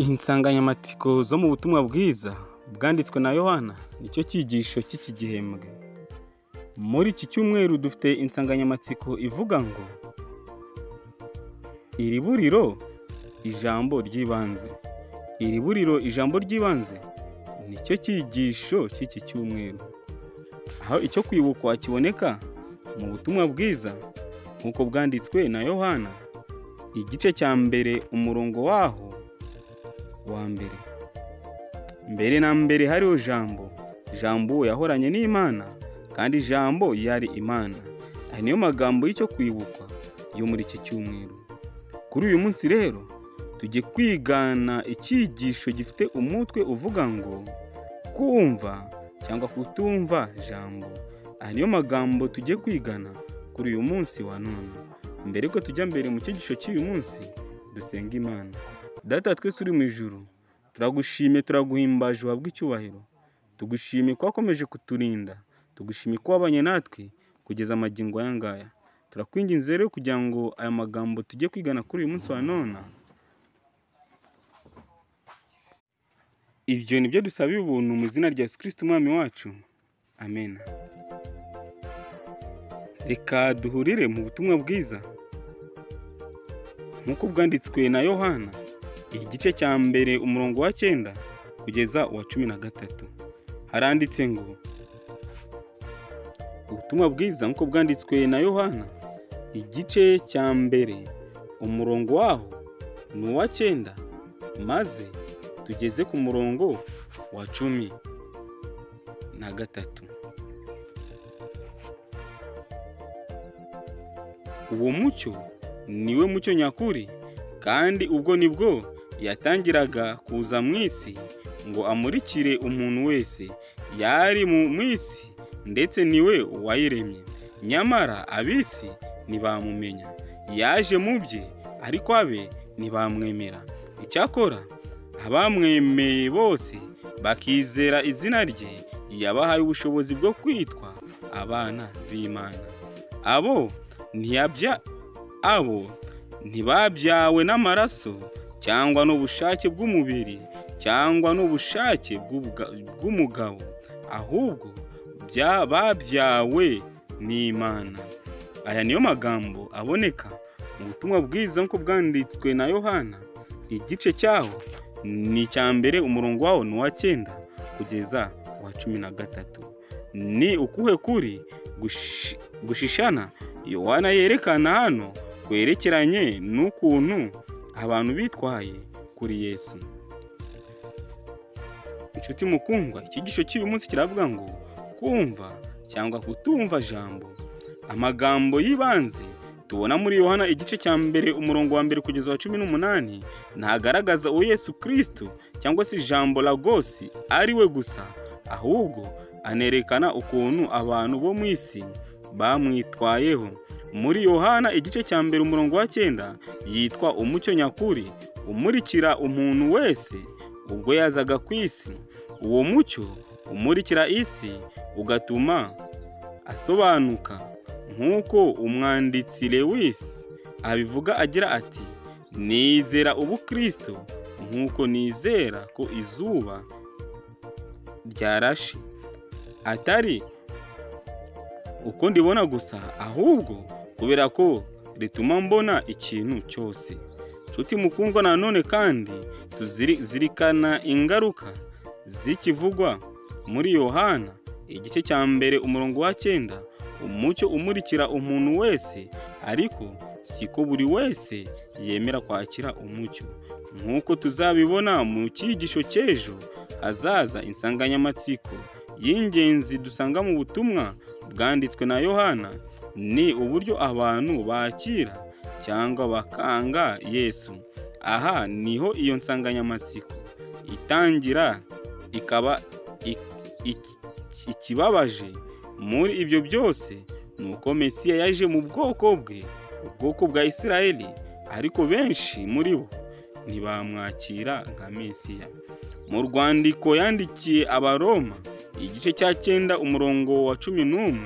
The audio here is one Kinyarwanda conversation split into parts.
Insanganyamatsiko zo mu butumwa bwiza bwanditswe na Yohana nicyo cyigisho cy'iki gihembwe. Muri iki cyumweru dufite insanganyamatsiko ivuga ngo iriburiro ijambo ry'ibanze. Iriburiro ijambo ry'ibanze nicyo cyigisho cy'iki cyumweru. Aho icyo kwibukwa kiboneka mu butumwa bwiza nk'uko bwanditswe na Yohana, igice cya mbere umurongo waho wa mbere. Mbere na mbere hariho Jambo, Jambo yahoranye n'Imana, kandi Jambo yari Imana. Aya niyo magambo y'icyo kwibukwa yo muri iki cyumweru. Kuri uyu munsi rero tujye kwigana icyigisho gifite umutwe uvuga ngo kumva cyangwa kutumva Jambo. Aya niyo magambo tujye kwigana kuri uyu munsi wa none. Mbere ko tujya mbere mu cyigisho cy'uyu munsi, dusenga Imana. Data twese uri mu ijuru, turagushimye, turaguhimbaje, uhabwe icyubahiro. Tugushimye ko wakomeje kuturinda, tugushimye ko wabanye natwe kugeza amagingo aya ngaya. Turakwinginze rero kugira ngo aya magambo tujye kwigana kuri uyu munsi wa none, ibyo nibyo dusabiye ubuntu mu izina rya Yesu Kristo Umwami wacu, amen. Reka duhurire mu butumwa bwiza nk'uko bwanditswe na Yohana, igice cya mbere umurongo wa 9 kugeza uwa 13. Haranditse ngo ubutumwa bwiza nk'uko bwanditswe na Yohana, igice cya mbere umurongo waho ni uwa 9, maze tugeze ku murongo wa 13. Uwo mucyo niwe mucyo nyakuri, kandi ubwo nibwo yatangiraga kuza mu isi ngo amurikire umuntu wese. Yari mu isi ndetse niwe wayiremye, nyamara ab'isi ntibamumenya. Yaje mu bye, ariko abe ntibamwemera. Icyakora abamwemeye bose bakizera izina rye, yabahaye ubushobozi bwo kwitwa abana b'Imana. Abo ntibabyawe n'amaraso cyangwa n'ubushake bw'umubiri cyangwa n'ubushake bw'umugabo, ahubwo babyawe n'Imana. Aya niyo magambo aboneka mu butumwa bwiza nk'uko bwanditswe na Yohana, igice cyaho ni icya mbere umurongo waho ni uwa 9 kugeza uwa 13. Ni ukuhe kuri gushishana Yohana yerekana hano kwerekeranye n'ukuntu abantu bitwaye kuri Yesu? Inshuti mukundwa, icyigisho cy'uyu munsi kiravuga ngo kumva cyangwa kutumva Jambo. Amagambo y'ibanze tubona muri Yohana igice cya mbere umurongo wa mbere kugeza wa 18 ntagaragaza uwo Yesu Kristo cyangwa se Jambo Logos ari we gusa, ahubwo anerekana ukuntu abantu bo mu isi bamwitwayeho. Muri Yohana igice cya mbere umurongo wa 9 yitwa umucyo nyakuri umurikira umuntu wese ubwo yazaga ku isi. Uwo mucyo umurikira isi ugatuma asobanuka, nk'uko umwanditsi Lewis abivuga agira ati: nizera ubukristo nk'uko nizera ko izuba ryarashe, atari uko ndibona gusa, ahubwo kubera ko rituma mbona ikintu cyose. Nshuti mukundwa, nanone kandi tuzirikana ingaruka z'ikivugwa muri Yohana igice cya mbere umurongo wa 9, umucyo umurikira umuntu wese, ariko siko buri wese yemera kwakira umucyo. Nk'uko tuzabibona mu cyigisho cy'ejo hazaza, insanganyamatsiko y'ingenzi dusanga mu butumwa bwanditswe na Yohana ni uburyo abantu bakira cyangwa bakanga Yesu. Aha niho iyo nsanganyamatsiko itangira ikaba ikibabaje muri ibyo byose nuko Mesiya yaje mu bwoko bwe, ubwoko bwa Isirayeli, ariko benshi muri bo ntibamwakira nka Mesiya. Mu rwandiko yandikiye Abaroma igice cya 9 umurongo wa 11,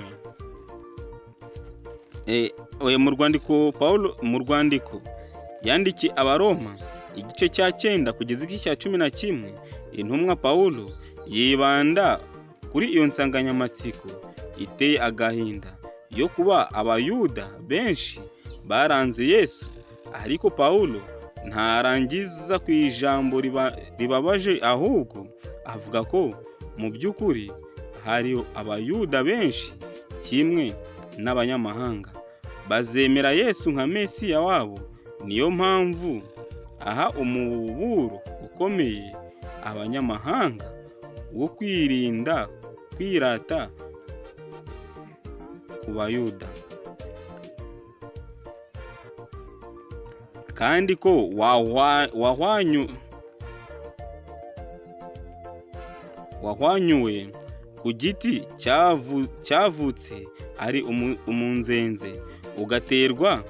mu rwandiko Paulo mu rwandiko yandikiye Abaroma igice cya 9 kugeza igice cya 11, intumwa Pawulo yibanda kuri iyo nsanganyamatsiko iteye agahinda yo kuba Abayuda benshi baranze Yesu. Ariko Pawulo ntarangiza ku ijambo ribabaje, ahubwo avuga ko mu by'ukuri hari Abayuda benshi kimwe n'abanyamahanga bazemera Yesu nka Mesiya wabo. Niyo mpamvu aha umuburo ukomeye abanyamahanga wo kwirinda kwirata ku Bayuda, kandi ko wahwanyuwe ku giti cyavutse ari umunzenze, ugaterwa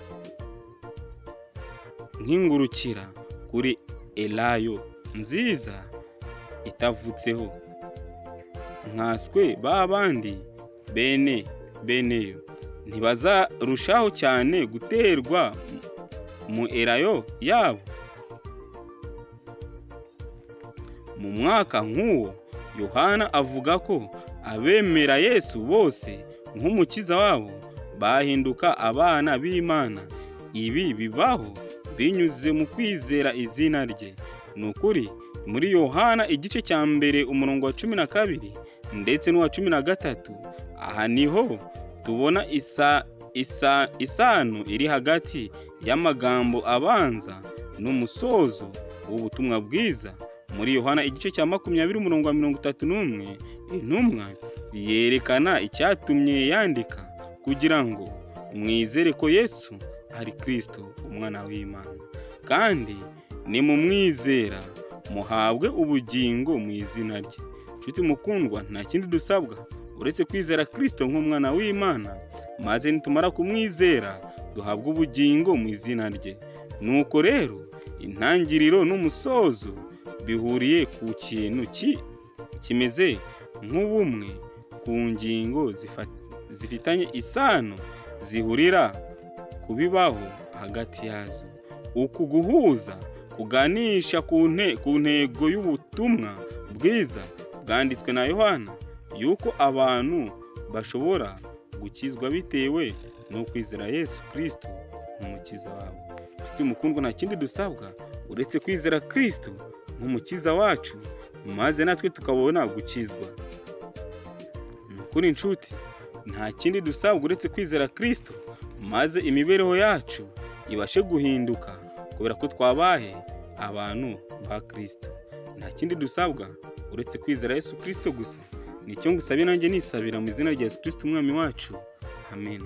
nk'ingurukira kuri elayo nziza itavutseho, nkaswe ba bandi bene beneyo ntibazarushaho cyane guterwa mu elayo yabo. Mu mwaka nk'uwo, Yohana avuga ko abemera Yesu bose nk'umukiza wabo bahinduka abana b'Imana. Ibi bibaho binyuze mu kwizera izina rye. Ni ukuri muri Yohana igice cya 1 umurongo wa 12 ndetse n'uwa 13, aha niho tubona isano iri hagati y'amagambo abanza n'umusozo w'ubutumwa bwiza. Muri Yohana igice cya 20 umurongo wa 31, intumwa yerekana icyatumye yandika kugira ngo mwizere ko Yesu ari Kristo umwana w'Imana, kandi nimumwizera muhabwe ubugingo mu izina rye. Nshuti mukundwa, nta kindi dusabwa uretse kwizera Kristo nk'umwana w'Imana, maze nitumara kumwizera duhabwe ubugingo mu izina rye. Nuko rero intangiriro n'umusozo bihuriye ku kintu kimeze nk'ubumwe ku ngingo zifitanye isano zihurira ku bibaho hagati yazo. Uku guhuza kuganisha ku ntego y'ubutumwa bwiza bwanditswe na Yohana, yuko abantu bashobora gukizwa bitewe no kwizera Yesu Kristo nk'umukiza wabo. Nshuti mukundwa, nta kindi dusabwa uretse kwizera Kristo nk'umukiza wacu, maze natwe tukabona gukizwa. Ni ukuri nshuti, nta kindi dusabwa uretse kwizera Kristo, maze imibereho yacu ibashe guhinduka kubera ko twabaye abantu ba Kristo. Nta kindi dusabwa uretse kwizera Yesu Kristo gusa. Nicyo ngusabye nanjye nisabira mu izina rya Yesu Kristo umwami wacu. Amen.